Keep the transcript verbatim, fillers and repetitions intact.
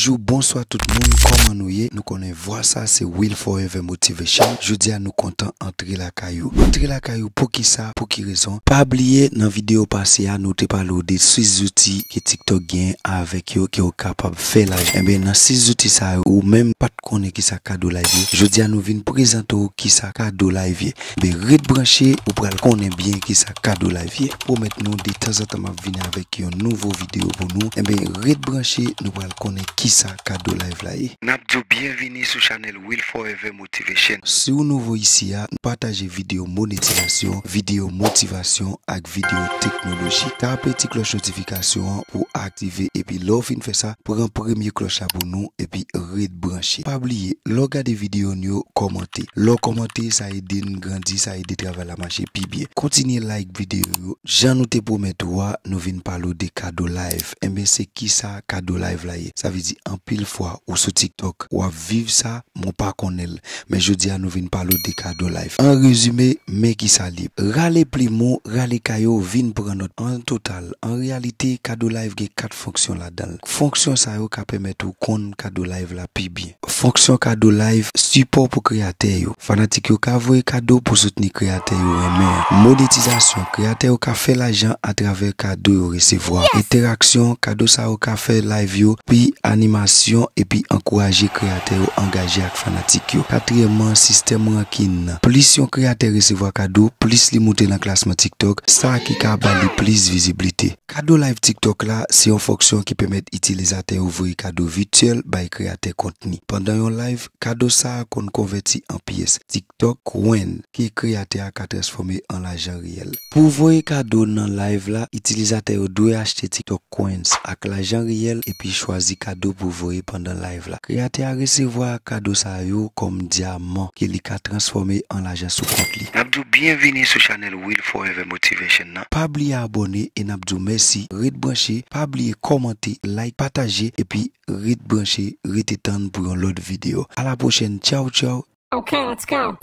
Jou bonswa tout moun, kòman nou ye? Nou konnen vwa sa se Will Forever Motivation. Jodi a nou kontan antre lakay ou. Antre lakay ou poukisa, pou ki rezon? Pa bliye nan videyo pase a nou te pale w de sis zouti ke TikTok gen avèk yo ke w kapab fè lajan. Enben nan sis zouti sa yo ou menm pa t konnen kisa Kado Live ye. Jodi a nou vin prezante w kisa Kado Live ye. Enben ret branche ou pral konnen byen kisa Kado Live ye. Pwomèt nou detanzantan m ap vini avèk yon nouvo videyo pou nou. Enben ret branche nou pral konnen kisa Kado Live la ye. N ap di w byenvini sou chanèl Will Forever Motivation. Si w nouvo isi a, pataje videyo monetizasyon, videyo motivasyon ak videyo teknoloji. Tape ti klòch notifikasyon an pou aktive epi lè w fin fè sa, pran premye klòch la pou nou epi ret branche. Pa bliye, lè w gade videyo n yo, kòmante. Lè w kòmante, sa ede n grandi, sa ede travay la mache pi byen. Kontinye like videyo yo. Jan nou te pwomèt ou a, nou vin pale w de Kado Live. Enben se kisa Kado Live la ye? Sa vle di anpil fwa ou sou TikTok, w ap viv sa, men w pa konnen l. Men jodi a nou vin pale w de Kado Live. An rezime, men kisa l ye. Rale plim ou, rale kay ou, vin pran nòt. An total, an reyalite, Kado Live gen kat fonksyon ladan l. Fonksyon sa yo ka pèmèt ou konn Kado Live la pi byen. Fonksyon Kado Live, sipò pou kreyatè yo. Fanatik yo ka voye kado pou soutni kreyatè yo renmen an. Monetizasyon, kreyatè yo ka fè lajan atravè kado yo resevwa. Entèraksyon, kado sa yo ka fè live yo pi animasyon epi ankouraje kreyatè yo angaje ak fanatik yo. Katriyèmman, sistèm rankin nan. Plis yon kreyatè resevwa kado, plis li moute nan klasman TikTok, sa ki ka ba li plis viziblite. Kado Live TikTok la se yon fonksyon ki pèmèt itilizatè yo voye kado vityèl bay kreyatè kontni. Pandan yon live, kado sa a konn konvèti an pyès TikTok Coin ke kreyatè a ka transfòme an lajan reyèl. Pou voye kado nan live la, itilizatè yo dwe achte TikTok Coins ak lajan reyèl epi chwazi kado pou voye pandan live la. Kreyatè a resevwa kado sa yo kòm dyaman ke li ka transfòme an lajan sou kont li. N ap di w byenvini sou chanèl Will Forever Motivation nan. Pa bliye abòne e n ap di w mèsi. Ret branche, pa bliye kòmante, like, pataje epi ret branche, rete tann pou yon lòt videyo. A la pwochèn, tchaw tchaw. Okay, let's go.